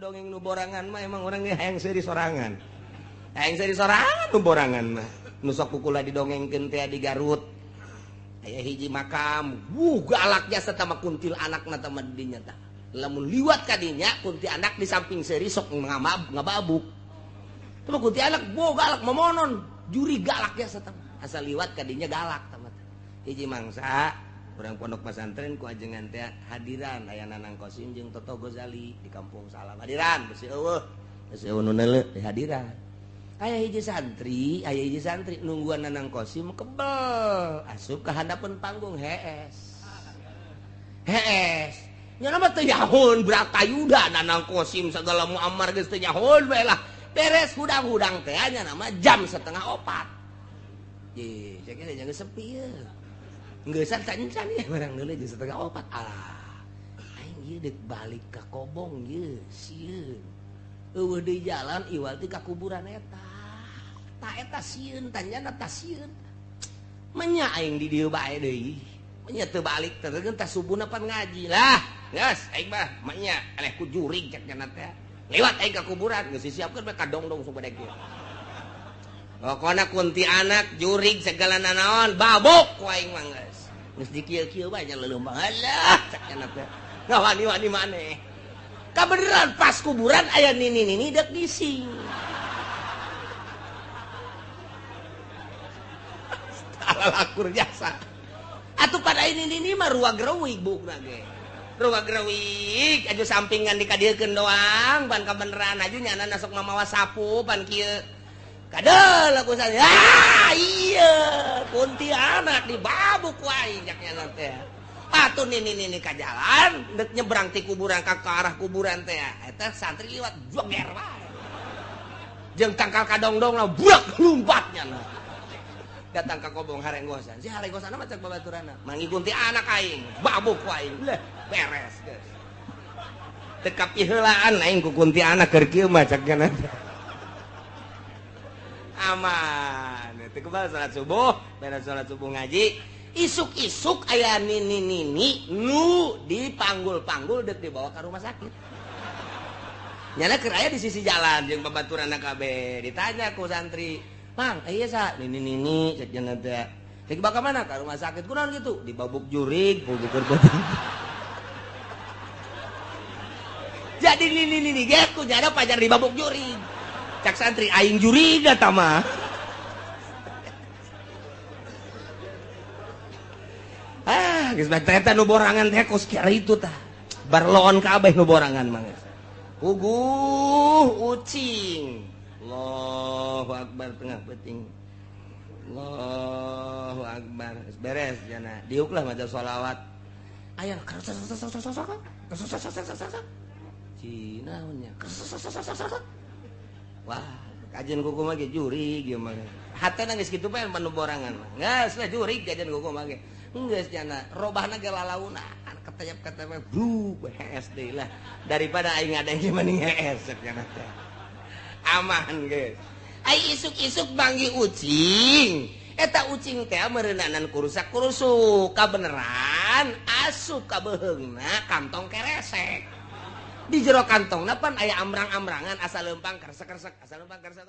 dongeng nu borangan mah emang urang ge hayang seuri sorangan. Hayang seuri sorangan nu borangan mah. Nu sok kukula didongengkeun teh di Garut. Aya hiji makam, wuh galak jasa tama kuntil anakna teh mah dinya tah. Lamun liwat ka dinya kunti anak di samping seuri sok ngababuk. Tah kunti anak bo galak momonon, juri galak jasa tah. Asal liwat ka dinya galak tah mah. Hiji mangsa urang pondok pesantren ku ajengan teh hadiran aya Nanang Kosim jeung Toto Gozali di Kampung Salam. Hadiran besi eueuh, besi eueuh nu neuleuh di hadiran. Aya hiji santri nungguan Nanang Kosim kebel asup ka handapeun panggung hees. Hees. Nya mah teu nyahoon Bratayuda Nanang Kosim sagala Muammar geus teu nyahoon bae lah. Beres hudang-hudang teh nya nama jam 3:30. Ye, saya kira jangan sepi ye. Ngeusan can-can ya barang deuleu jam 3:30. Alah. Aing ieu deuk balik ka Kobong ieu sieun. Eueuh deui jalan iwal ti ka kuburan eta. Ta eta sieun tanyana ta sieun. Menya aing di dieu bae deui. Menya teu balik teh tah subuhna pan ngaji lah. Geus aing mah menya eleh ku jurig cek nya teh. Lewat aing ka kuburan geus disiapkeun bae ka dongdong supaya kieu. Pokona kunti anak jurig segala nanaon babuk ku aing mah geus. Geus dikieu-kieu bae nya leuleum alah cek nya teh. Ngawani-wani maneh. Kabeneran pas kuburan aya nini-nini dek gising. Lakur jasa. Atuh pada ini nini mah ruag reuwig bukna ge. Ruag reuwig aju sampingan dikadiekeun doang pan kabeneran aju nyana sok mamawa sapu pan kieu. Kadeul aku saya. Ah iya kunti anak dibabuk ku aing cak nyana teh. Atuh nini-nini ka jalan dek nyebrang ti kuburan ka arah kuburan teh. Eta santri liwat joger wae. Jeung tangkal kadongdong lah burak lompatnya nah. Datang ka Kobong harenggosan. Si harenggosan mah cek babaturana. Mangi kunti anak aing, babuk ku aing. Leh, beres geus. Teu kapiheulaan aing ku kunti anak keur kieu mah cek nya. Aman. Teu kebal salat subuh, beres salat subuh ngaji. Isuk-isuk aya nini-nini nu dipanggul-panggul deuk dibawa ka rumah sakit. Nyana keur aya di sisi jalan jeung babaturana kabeh. Ditanya ku santri, "Mang, iya sa, nini-nini cek nya teh. Dek dibawa ka mana? Ka rumah sakit. Kunaon kitu? Dibabuk jurig, bukur beuteung." Jadi nini-nini ge ku nyana pajar dibabuk jurig. Cak santri aing jurig eta mah. Ah, geus bae eta nu borangan teh kos kieu itu tah. Barloon kabeh nu borangan mah geus. Puguh ucing. Allahu akbar tengah peuting. Allahu akbar. Beres jana. Diuklah maca sholawat. Aya Cina nya. Wah, kajian kuku mah ge jurig ieu mah. Hatena geus kitu bae nu borangan mah. Geus lah jurig kajian kuku mah ge. Geus jana robahna ge lalaunan ketayap-ketayap bru hees deui lah. Daripada aing ngadeng mending hees cek jana teh. Aman geus. Ai isuk-isuk manggih ucing. Eta ucing teh meureunanan kurusak-kurusuk kabeneran asup ka beuheungna kantong keresek. Di jero kantongna pan aya amrang-amrangan asal leumpang kresek-kresek, asal leumpang kresek.